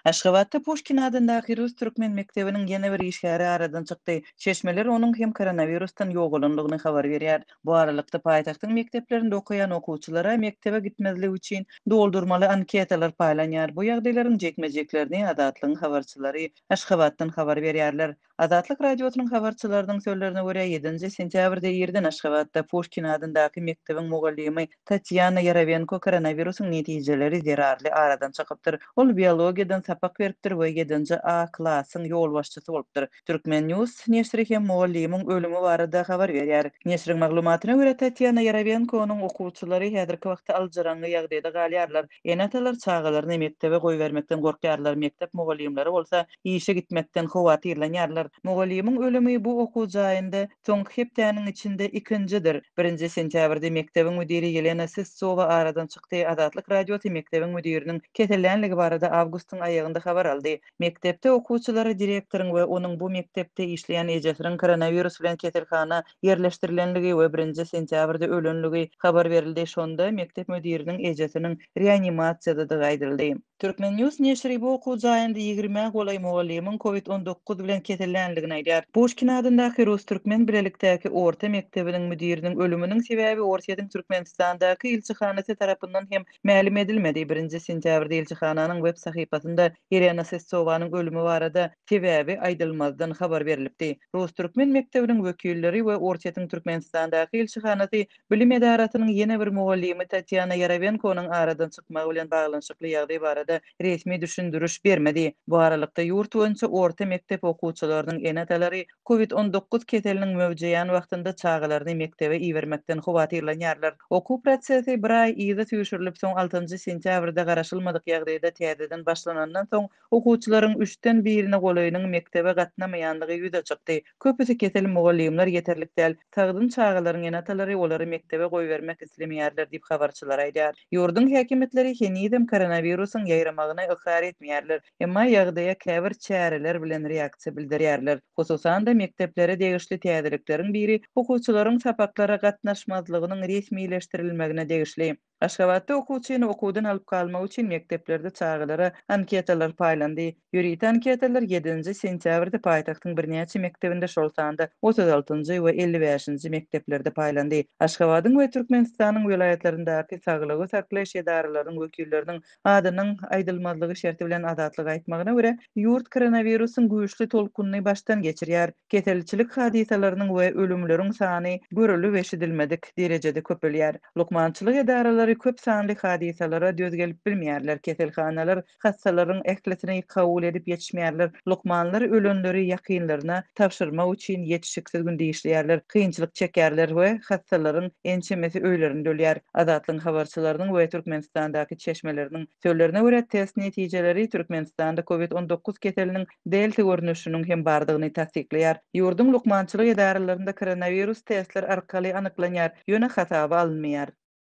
Aşgabatda Puşkin adyndaky rus-türkmen mekdebiniň ýene bir işgäri aradan çykdy. Çeşmeler onuň hem koronawirusdan ýogalandygyny habar berýär. Bu aralykda, paýtagtyň mekdeplerinde okaýan okuwçylara mekdebe gitmezlik üçin doldurmaly anketalar paýlanýar. Bu ýagdaýlaryň jikme-jiklerini Azatlygyň habarçylary Aşgabatdan habar berýärler. Azatlyk Radiosynyň habarçylarynyň sözlerine görä, ýedinji sentýabrda irden Aşgabatda Puşkin adyndaky mekdebiň mugallymy Tatýana Ýarowenko koronawirusyň netijeleri zerarly aradan çykypdyr. Ol biologiýadan sapak beripdir we ýedinji A klasyň ýolbaşçysy bolupdyr. Turkmen. News neşiri hem mugallymyň ölümi barada habar berýär. Neşiriň maglumatyna görä, Tatýana Ýarowenkonyň okuwçylary häzirki wagtda aljyraňňy ýagdaýda galýarlar. Ene-atalar çagalaryny mekdebe goýbermekden gorkýarlar, mekdep mugallymlary bolsa işe gitmekden howatyrlanýarlar. Mugallymyň ölümi bu okuw jaýynda soňky hepdäniň içinde ikinjidir. Birinji sentýabrda mekdebiň müdiri Ýelena Sytsowa aradan çykdy. Azatlyk Radiosy mekdebiň müdiriniň kesellänligi barada awgustyň aýagynda habar aldy. Mekdepde okuwçylara direktoryň we onuň bu mekdepde işleýän ejesiniň koronawirus bilen keselhana ýerleşdirilenligi we birinji sentýabrda ölenligi habar berildi. Şonda mekdep müdiriniň ejesiniň reanimasiýadadygy aýdyldy. Turkmen. News neşiri bu okuw jaýynda ýigrimä golaý mugallymyň Covid 19 bilen kesellänligini aýdýar. Puşkin adyndaky rus-türkmen bilelikdäki orta mekdebiniň müdiriniň ölüminiň sebäbi Orsýetiň Türkmenistandaky ilçihanasy tarapyndan hem mälim edilmedi. Birinji sentýabrda ilçihananyň web sahypasynda Ýelena Sestsowanyň ölümi barada sebäbi aýdylmazdan habar berlipdi. Rus-türkmen mekdebiniň wekilleri we Orsýetiň Türkmenistandaky ilçihanasy bilim edarasynyň ýene bir mugallymy Tatýana Ýarowenkonyň aradan çykmagy bilen baglanyşykly ýagdaý barada resmi düşündiriş bermedi. Bu aralykda, ýurt boýunça orta mekdep okuwçylarynyň ene-atalary Covid 19 keseliniň möwjeýän wagtynda çagalaryny mekdebe ibermekden howatyrlanýarlar. Okuw prosesi bir aý yza süýşürilip, soň altynjy sentýabrda garaşylmadyk ýagdaýda täzeden başlanandan soň, okuwçylaryň üçden birine golaýynyň mekdebe gatnamaýandygy ýüze çykdy. Köpüsi kesel, mugallymlar ýeterlik däl, sagdyn çagalaryň ene-atalary olary mekdebe goýbermek islemeýärler diýip, habarçylar aýdýar. Ýurduň häkimiýetleri henizem koronawirusyň ýaýramagyny ykrar etmeýärler. Emma ýagdaýa käbir çäreler bilen reaksiýa bildirýärler. Hususan-da, mekdeplere degişli täzelikleriň biri okuwçylaryň sapaklara gatnaşmazlygynyň resmileşdirilmegine degişli. Aşgabatda okuwçyny okuwdan alyp galmak üçin mekdeplerde çagalara anketalar paýlandy. Ýörite anketalar ýedinji sentýabrda paýtagtyň birnäçe mekdebinde, şol sanda 36-njy we 55-nji mekdeplerde paýlandy. Aşgabadyň we Türkmenistanyň welaýatlaryndaky saglygy saklaýyş edaralarynyň wekilleriniň Adynyň aýdylmazlygy şerti bilen Azatlyga aýtmagyna görä, ýurt koronawirusyň güýçli tolkunyny başdan geçirýär. Keselçilik hadysalarynyň we ölümleriň sany görülip-eşidilmedik derejede köpelýär. Lukmançylyk edaralary köp sanly hadysalara döz gelip bilmeýärler, keselhanalar hassalaryň ählisini kabul edip ýetişmeýärler, lukmanlar ölenleri ýakynlaryna tabşyrmak üçin ýetişiksiz günde işleýärler, kynçylyk çekýärler we hassalaryň ençemesi öýlerinde ölýär. Azatlygyň habarçylarynyň we Türkmenistandaky çeşmeleriniň sözlerine görä, test netijeleri Türkmenistanda Covid 19 keseliniň Delta görnüşiniň hem bardygyny tassyklaýar. Ýurduň lukmançylyk edaralarynda koronawirus testler arkaly anyklanýar, ýöne hasaba alynmaýar.